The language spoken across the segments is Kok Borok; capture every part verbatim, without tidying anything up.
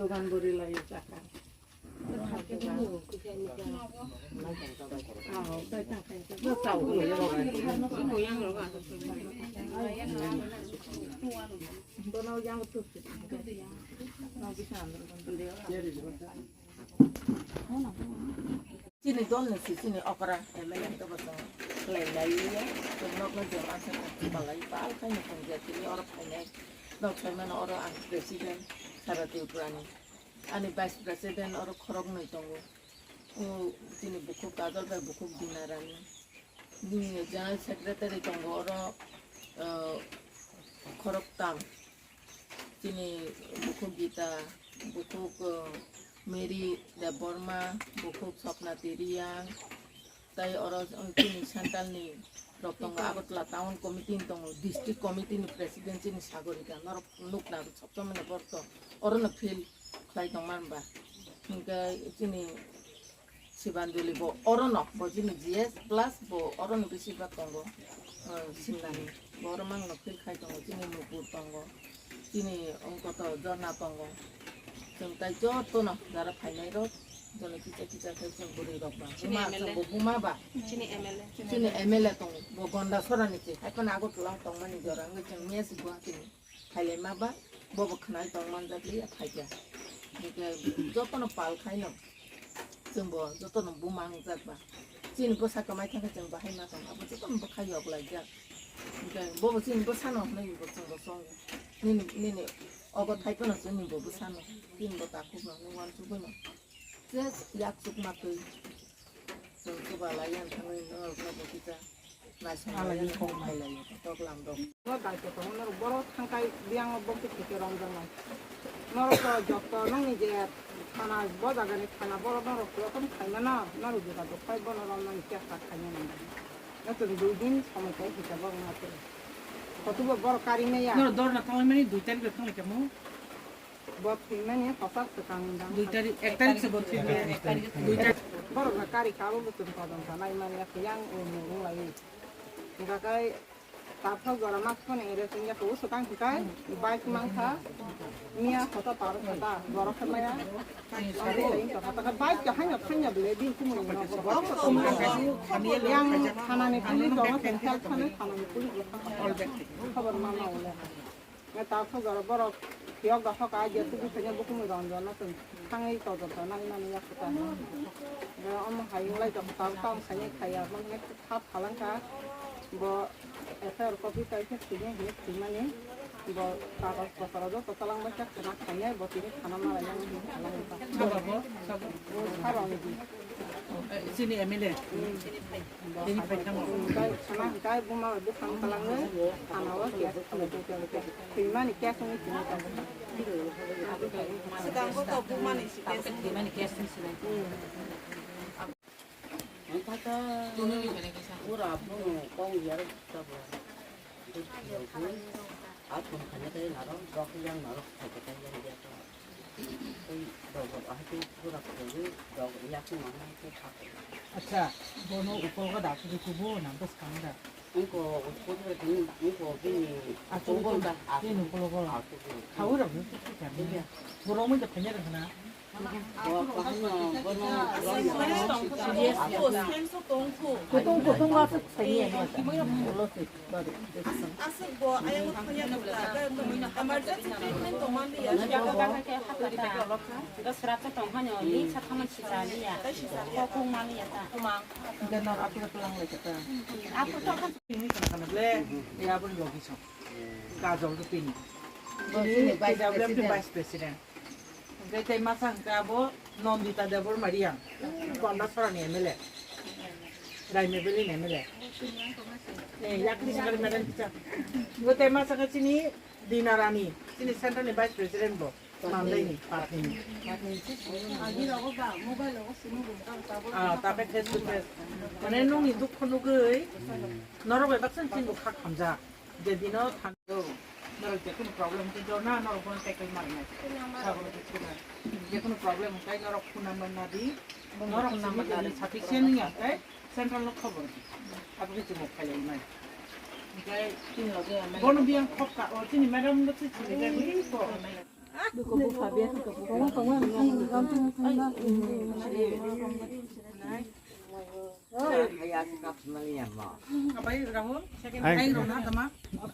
Dogan buri lai jaka. Chini dol ni si chini okra M L A to bosong lai lai ya. Nok no jema sa balai bal khai ni tong ja chini oro phainai. Nok sai mano oro ang president Sara Tripurani. Ani vice president oro khorok noi tongo. O chini bukhuk Kajol bai bukhuk Dinarani. Bini general secretary tongo oro, ah, khoroktam. Chini bukhuk Gita, bukhuk, ah, Mary Debbarma, bukhuk Swapna Tiriang, tai oro chini central ni rok tongo, Agartala town committee ni tongo, district committee ni president chini Sagorika, norok nukna sob somoi no borok to oro no field khlai tongma hwnba. Hinkhe chini Sibanjuli bo orono, bo chini G S plus bo orono bisi ba tongo, eh, simnani. Bo oro mangno feel khai tongo, chini Nupur tongo, chini ongkoto Jorna tongo. Chwng tai jotono jara phainai rok, jono kicha kicha khai chwng bwrwi rok ba. Chini Buma, M L A. Chwng bo buma ba. Chini M L A. Chini M L A tongo, bo Gonda Sorani se, hai phano Agartala tongmani jora wngwi chwng mesi Guwahati ni. Phailai ma ba, bo bo khwnai tong manjak liya phaikha. Hinkhe jotono pal khaino, chwng bo jotono buma wngjak ba. Chini bwsa kwmai thangkhe chwng bahai ma tong, abo jotono bwkhao yok laijak. Hinkhe bo bo chini bwsano hwnwi bo chwng bo chongo. Nini, nini ogo thai phano chwngni bo bwsano, chini bo takhukno, nini uansukgwino. Just yak chukma twi. Chwng chuba lai yang thangwi norokno bo kisa naisong lai yang thong phai lai toklam rok. Bo daityo tongo norok borok thangkai biyang o bokti theke romjaknai. Norok to jokto nokni je thana bo jagani thana borok norok jotono khaimano norok jora dokhai bono romnani chesta khaimani. Notoni dui din somoi kai hita borok nato. Kotubo borok kari maya. Norok dorna thanglaimani dui tarikh thanglaikha mo. Bo thwimani hosa swkang dang. Dui tarik, ek tarik se bo thwimani. Dui tarik. Borok na kari kabo bo tong todon tanai mani ya yang ung ung lai. Gakai tapha gora mak phone ere sing ya ko swkang kai bike mang kha. Mia hosa tar hosa borok kha maya. Bike ka hanya hanya bele din kumu ni no borok ko tong yang thana ni puli dong thel thana ni puli. Khabar mana ole. Nge ta sojaro borok phiyok da hoka ai je tubu thanya bukumu ron ron na tong thangwi todor da nang nang ya kota. Nge omo hai nglai da ta ta sai nge khaya mo nge thap phalang ka. Bo F I R copy kai khe thwini hini thwimani. Bo kagoj potro joto talang bai khe khana khainai bo tini khana mara yang hini phalang ka. Sabo, sabo. Bo kharong di. Eh, sini M L A. Hmm. Tini phaitamo. Bai khana hikai buma bai buphang talangwi thanao case thwimani case wngwi tini tongo. Swkango to bumani se case. Bumani case wngwi sinai. Pura bono kong yar tabla. Athum khana tei narok, rok yang narok, thai tei yang dia. Acha, bono ukologo da kubu kubu nang bwskang da. Wngkho, wngkho bini. Acha, ukologo da, bini ukologo. Khawirok ni kisa. Borok mui da phanya rwkha na. Bo kaham no, bono. Kutung kutung aswk saiya. Aswk bo ayang thangya nukla, emergency treatment tongmani ya. Srapsa tongkha ni, ni sakha man sisa ni ya. Kokung mani ya ta. Kumang. Ganor api ko tulang lai kata. Apo to kan. Ini kana kana ble, ya bun logi so. Kajol Rupini. Ini P W F Vice President. Hwnkhe tei masa hwnkhe abo Nandita Debbarma Reang, Gondasora ni M L A, Raimabelli ni M L A. Eh, yakni sakari madam kisa. Bo tei masa khe chini Dina Rani, chini Central ni Vice President bo, Mandai ni, Patni ni. Ah, ta khe face to face. Mane nungni dukhu nugwi, norok bai baksa chini bo kha khamjak. Je dino thang-, norok je kunu problem hwnkhe jorna, norok bono tackle manna. Sabono khe khuna. Je kunu problem hwnkhe norok phone number nadi. Norok phone number nadi. Sufficient wngya hwnkhe central no khobor di. Abo khe chwng khailai nai. Hwnkhe bono biyang khobka, o chini madam no se chini jagwi ko. Ayang,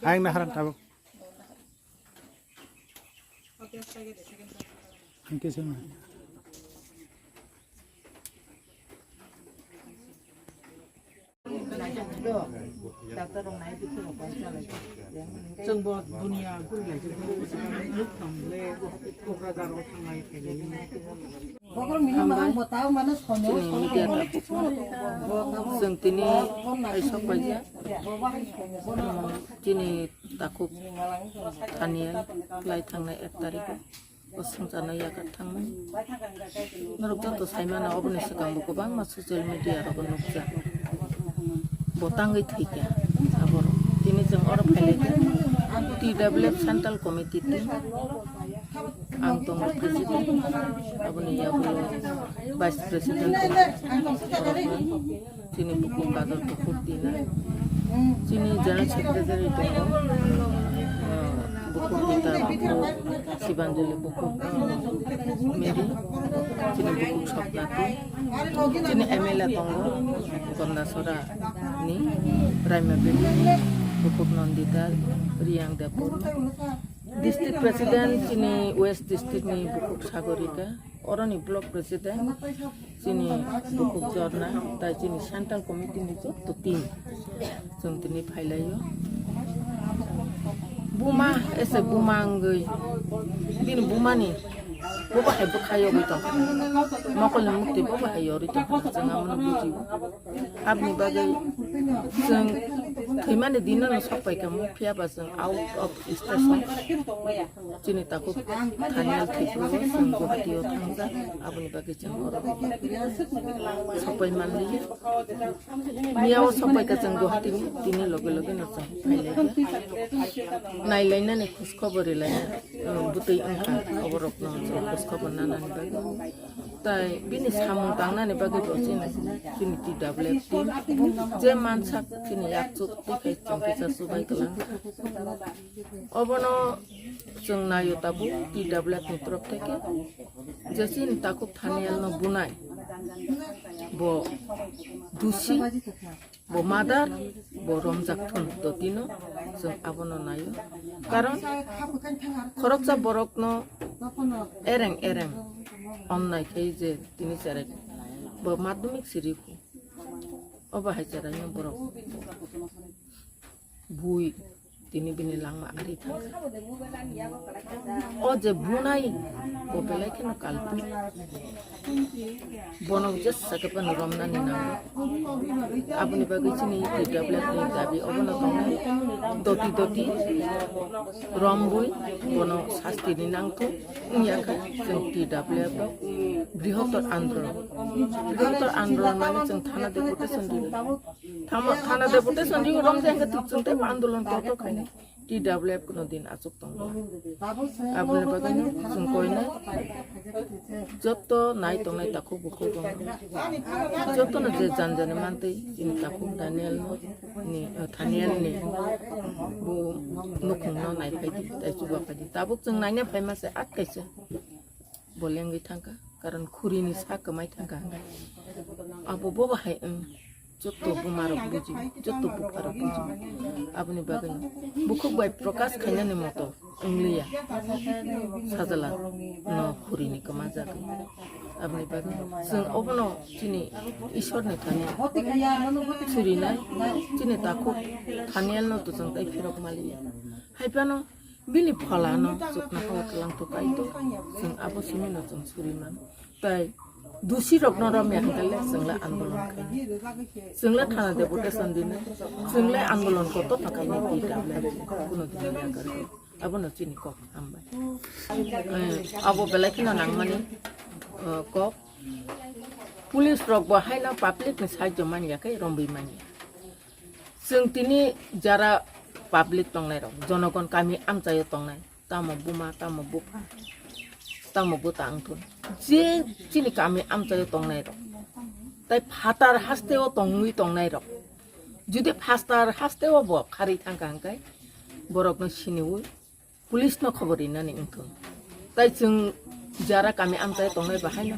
ayang na haran tabuk. Hingke sema. Chwng bo dunia guri lai, nuk tong le, Kokrajhar o thanglai khailai. Chini media tabuk. Chwng tini kaisa paijak. Chini takhuk Daniel lai thangnai ek tarikh o swngcharno yakat thangmani. Norok joto saimano, oboni swkang bo kwbangma social media rogo nukjak. Bo tangwi thwikha aborok. Tini chwng oro phailaikha T W F Central Committee team. Ang tongo president, aboni yagulo vice president tongo. Chini bukhuk Kador bukhuk Dina. Chini general secretary tongo, ah, bukhuk Gita, bukhuk Sibanjali, bukhuk, ah, Mary. Chini bukhuk Swapnati. Chini M L A tongo, Gondasora ni, Raima Bini, bukhuk Nandita, Riyang Debbarma. District President chini West District ni bukhuk Sagorika, oroni Block President chini bukhuk Jorna, tai chini Central Committee ni joto team chwng tini phailaio. Buma ese buma wngwi bini bumani bobo hai bwkha yogwi tongkha, mokolni mukti bobo hai yorwi tongkha, chwng amono bujio. Aboni bagwi chwng thwimani dino no sok paikha, phiya ba chwng out of station. Chini takhuk Daniel Tripura o chwng Guwahati o thangjak, aboni bagwi chwng oro sok pai manliya. Miya o sok paikha chwng Guwahati ni, tini loge loge no chwng phailaikha. Nailainani khos khobor rilaina, um, bwtwi wngkha, oborokno chwng khos khobor nanani bagwi. Tai bini samung tangnani bagwi bo chini, chini T W F team je mansak chini yakchuk tei khe chwng kisa chubai kwlang. Obono chwng naio tabuk T W F ni torop theke je chini takhuk Daniel no bunai bo dusi. Bo madar, bo romjak thun dotino chwng abono naio. Karon khoroksa borokno ereng ereng onnai khe je tini cherai bo madhyamik siri khu. Obo hai cheraino borok bui. Tini bini langma ari thangkha. O je bunai, bo belai kheno kalpui. Bono jesa khe phano romnani nango. Aboni bagwi chini T W F ni dabi obono tongnai. Doti doti rombui bono sasti ni nangthu wngya khe chwng T W F rok brihotor andolon. Brihotor andolon mane chwng thana deputation rwi. Thama, thana deputation rwi romjak hwnkhe chwng teibo andolon kotor khainai. T W F kuno din achuk tongo. Aboni bagwi no chwng koinai. Joto nai tongnai takhuk bukhuk rok. Joto no je jan jani mantwi chini takhuk Daniel no ni, eh, Daniel ni bo nukhung no nai phaidi, tai chuba phaidi. Tabuk chwng naina phaima se at kaisa. Bo lengwi thangkha, karon khuri ni sa kwmai thangkha. Abo bo bahai wng, joto buma rok buji, joto bupha rok buji. Aboni bagwi no bukhuk bai prokash khainani moto wngliya. Sajala no khuri ni kwma jagwi. Aboni bagwi no chwng obono chini Ishwar ni thani surinai, chini takhuk Daniel no to chwng tai phirok maliya. Hai phano bini pholano chuknohao twlang to kai to, chwng abo simi no chwng suri mano. Tai dusi rokno romya hwnkhe le chwng le andolon khainai. Chwng le thana deputation dinai, chwng le andolon kotor no khainai, twi tablet kuno din ya gari. Abono chini kok hambai. Eh, abo belai kheno nangmani, eh, kok. Police rok bo haino public ni sahajyo manya khe romwi manya. Chwng tini jara public tongnai rok, jonogon kami amchaio tongnai, tamo buma, tamo bupha, tamo bwta wngthun, je chini kami amchaio tongnai rok, tai phatar hasteo tongwi tongnai rok, jodi phatar hasteo bo kharwi thangkha hwnkhe borokno siniwi police no khobor rinani wngthun. Tai chwng jara kami amchai tongnai bahaino.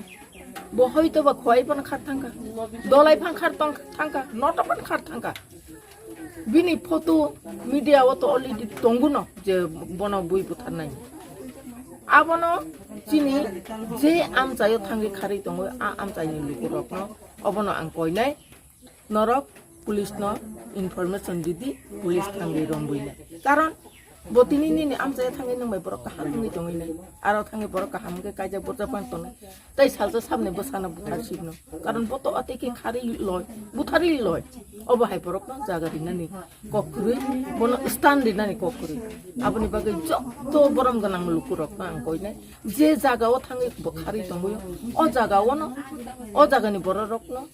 Bo hoito ba khwai phano khar thangkha. Dolai phano khar tong thangkha. Noto phano khar thangkha. Bini photo media o to already tonguno je bono bui butharnai. Abono chini je amchaio thangwi kharwi tongo, a amchaini lukurokno obono ang koinai. Norok police no information didi, police thangwi rombuina. Karon bo tini nini amchaya thangwi nwng bai borok kaham wngwi tongwi nai. Aro thangwi borok kaham wngkhe kaijak borjak phano tongnai. Tai salsa sabni bwsano buthar sibno. Karon bo to atwi khe kharwi loi, butharwi loi. Obo hai borokno jaga rinani kok kwrwi, bono stand rinani kok kwrwi. Aboni bagwi jotto borom gwnang lukurokno ang koinai. Je jaga o thangwi bo kharwi tongwi, o jaga o no, o jaga ni borok rok no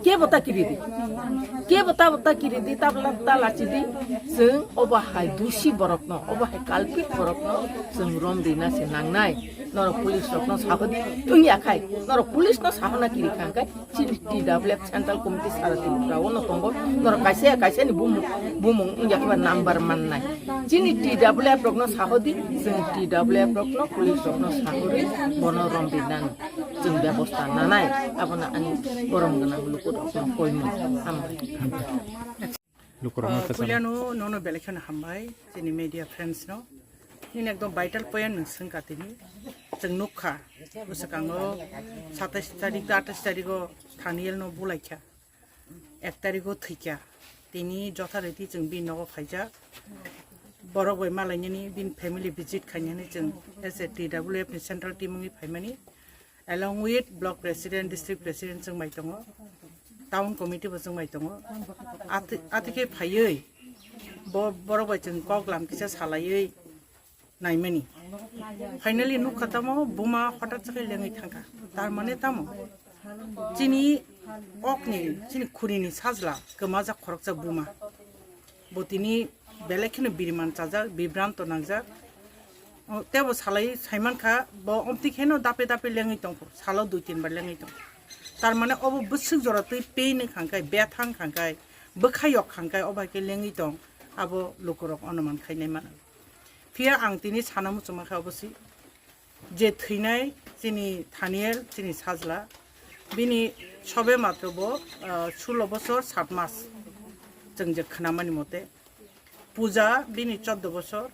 kebo ta kiri di, kebo ta ta kiri di, tabla ta lachi di, chwng obo hai dusi borok no, obo hai kalpit borok no chwng rom di na se nangnai. Norok police rok no saho di, wngya khai norok police no saho na kiri kha hwnkhe. Chini T W F Central Committee sara Tripura o no tongo. Norok kaisa ya kaisa ni bumung, bumung wngya khe ba number mannai. Chini T W F rok no saho di, chwng T W F rok no police rok no saho ri bono rom di nan chwng bebosta nanai. Abono ani borom gwnang luku rok no koimung. Hambai. Lukurokno Ah, kwcham. Puilano nono belai kheno hambai, chini media friends no. Nini ekdom vital point nwng swngkha tini. Chwng nukha, bwswkango satais tarik, atais tariko Thaniel no bulaikha. Ek tariko thwikha. Tini jothariti chwng bini nogo phaijak. Borok bai malainani, bini family visit khainani chwng as a T W F ni central team wngwi phaimani. Along with block president, district president chwng bai tongo, town committee bo chwng bai tongo. Ati-, atike phaiwi bo borok bai chwng kok lam kisa salaiwi naimani. Finally nukha tamo buma hothat se khe lengwi thangkha. Tar mane tamo? Chini okni, chini khurini sajla kwmajak khoroksa buma. Bo tini belai kheno biriman chajak, bibranto nangjak. O, tebo salai saimankha, bo omtwi kheno dape dape lengwi tongkho, salo dui tin bar lengwi tongkho. Tar mane obo bwswk jora twi pain wngkha hwnkhe, bethang wngkha hwnkhe, bwkha yok kha hwnkhe, obo hai khe lengwi tong, abo lukurok onuman khainai mano. Phiya ang tini sana muchungma kha obo si. Je thwinai chini Thaniel, chini sajla, bini sobe matro bo, ah, sulo bosor sat mas, chwng je khnamani mote. Puja bini choddo bosor,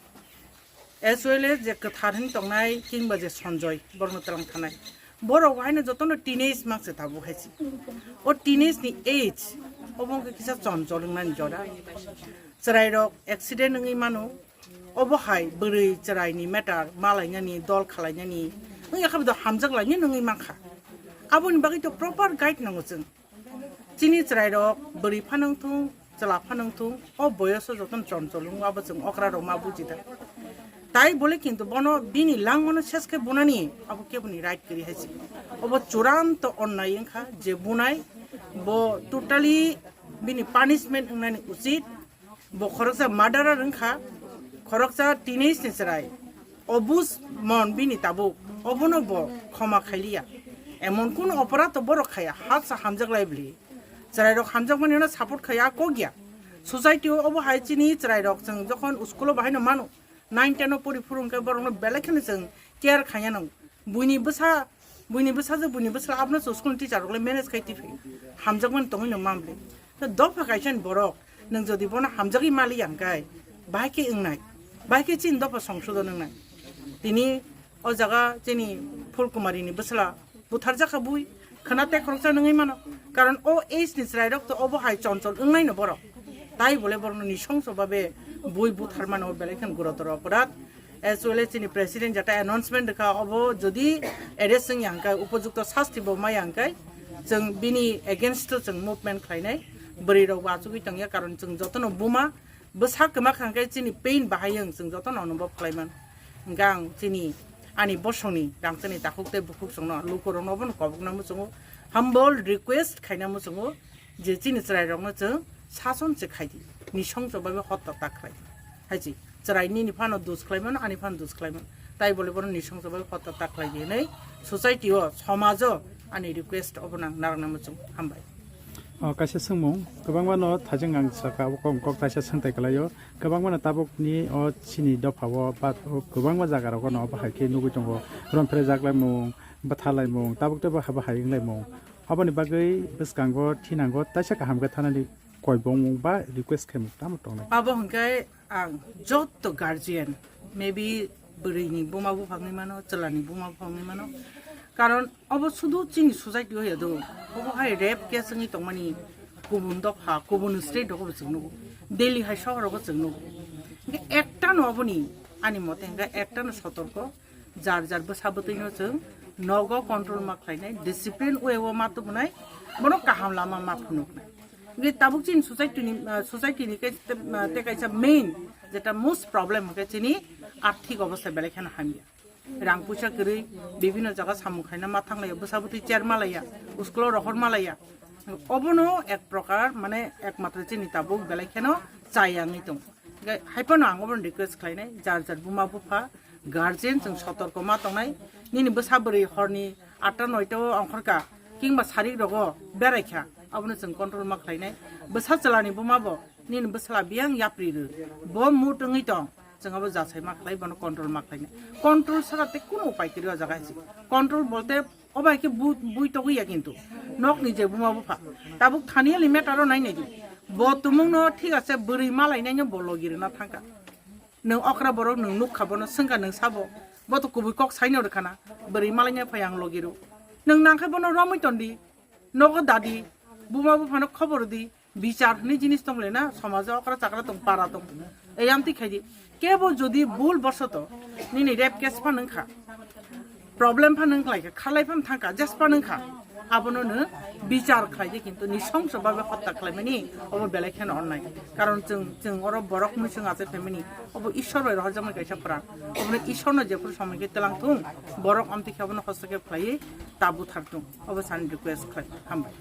as well as je kwthar hin tongnai kingba je Sanjoy, borokno twlang thanai. Borok haino jotono teenage makse tabuk hai si. O teenage ni age, obo wngkha kisa chonchol wngnani jora. Chwrairok accident wngwi mano, obo hai bwrwi chwraini matter malainani, dol khalainani, wngya khe bo hamjak lainani wngwi mankha. Aboni bagwi to proper guide nango chwng. Chini chwrairok bwrwi phano wngthung, chwla phano wngthung, o boyoso jotono chonchol wngo, abo chwng okrarok ma buji da. Tai bole kintu bono bini langmano ses khe bunani abo keboni right kwrwi hai se. Obo churanto onnai wngkha je bunai bo totally bini punishment wngnani uchit. Bo khoroksa murderer wngkha, khoroksa teenage ni chwrai. Obus mon bini tabuk, obono bo khoma khailiya. Emon kun oporadh to borok khaya, hatsa hamjak lai bli. Chwrairok hamjakmani no support khaya, kok ya. Society o obo hai chini chwrairok chwng jokhon school o bahai no mano, nine ten o pori phuru hwnkhe borokno belai kheno chwng care khaiya nango. Buini bwsa, buini bwsa je buini bwsla abono chwng school ni teacher rok le manage khai tiphai. Hamjakmani tongwi no mamle. Dopha kaisa ni borok, nwng jodi bono hamjagwi mali ya hwnkhe, bahai khe wngnai, bahai khe chini dopha songsodon wngnai. Tini o jaga chini Phulkumari ni bwsla butharjak kha bui, khwna te khoroksa nungwi mano. Karon o age ni chwrai rok to obo hai chonchol wngnai no borok. Tai bole borok no nisongso babe bui buthar mano, belai khe gurutor oporadh. As well as chini president jata announcement rwkha, obo jodi arrest wngya hwnkhe, upojukto sasti bo maya hwnkhe, chwng bini against o chwng movement khlainai. Bwrwi rok bo achugwi tongya, karon chwng jotono buma bwsa kwma kha hwnkhe chini pain bahai wng, chwng jotono onobhob khlaiman. Hwnkhe ang chini ani bosongni rangchakni takhuk tei bukhuk chwngno lukurokno obono kobokna muchungo, humble request khaina muchungo. Je chini chwrairokno chwng sason se khaidi, nisongso bai hotta ta khlaidi. Hai se chwrai nini phano dus khlaimano, ani phano dus khlaimano, tai bole bono nisongso bai hotta ta khlaidi hinwi society o, somajo ani request obono ang narwkna muchung. Hambai. O kaisa swngmung, kwbangma no thajeng ang saka, o kok, kok kaisa swngtai kwlaio. Kwbangma no tabuk ni o chini dopha o ba o kwbangma jaga rogo no bahai khe nugwi tongo. Romphre jak laimung, bwtha laimung, tabuk tei bahai bahai wng laimung. Aboni bagwi bwskango thinango taisa kaham khe thanani koibong ba request khaimung tamo tongnai. Abo hwnkhe ang joto guardian, maybe bwrwini buma buphangni mano, chwlani buma buphangni mano. Karon obo sudu chini society o ya do. Obo hai rape case wngwi tongmani kubun dopha, kubun state rogo bo chwng nugo. Delhi hai sohor rogo chwng nugo. Hwnkhe ekta no oboni ani mote hwnkhe ekta no sotorko jar jar bwsa bwtwi no chwng nogo control ma khlainai, discipline way o ma tubunai, bono kaham lama ma phunuknai. Hwnkhe tabuk chini society ni, ah, society ni khe te, ah, te kaisa main jeta most problem hwnkhe chini arthik obostha belai kheno hamya. Rang puisa kwrwi bibhinno jaga samung khaina ma thanglaiya, bwsa bwtwi cher malaiya, school o rohor malaiya. Obono ek prokar mane ekmatro chini tabuk belai kheno chayangwi tongo. Hwnkhe hai phano ang obono request khlainai, jar jar buma bupha, guardian chwng sotorko ma tongnai. Nini bwsa bwrwi horni atta noita o ongkhorka, kingba sarik rogo beraikha, abono chwng control ma khlainai. Bwsa chwlani buma bo nini bwsla biyang yapri rw, bo mood wngwi tong, chwng abo jasai ma khlai, bono control ma khlainai. Control sara tei kunu upai kwrwi o jaga hai se. Control bolte obo hai khe bu-, bui togwi ya kintu. Nokni je buma bupha. Tabuk thani hali matter o nai nai di. Bo tumung no thik ase bwrwi malai nai no bo logi rwna thangka. Nwng okra borok nwng nukha bono swngkha nwng sabo. Bo to kubui kok saino rwkha na. Bwrwi malai nai phai ang logi rw. Nwng nang khe bono romwi ton di. Nogo dadi. Buma buphano khobor di. Bichar hwnwi jinis tong le na, somajo okra chakra tong, para tong. Ei amtwi khai di. Kebo jodi bul borsoto nini rape case phan wngkha, problem phan wngkhlai kha, khalai phan thangkha, jes phan wngkha, abono nw bichar khlai di, kintu nisongso babe hotta khlaimani obo belai kheno onnai. Karon chwng, chwng oro borok mui chwng achai phaimani, obo Ishwar bai rohorjakmani kaisa pran. Obono Ishwarno jephuru somoi khe twlang thung, borok amtwi khe abono hostokhe khlaiwi ta buthar thung. Obo sani request khlai. Hambai.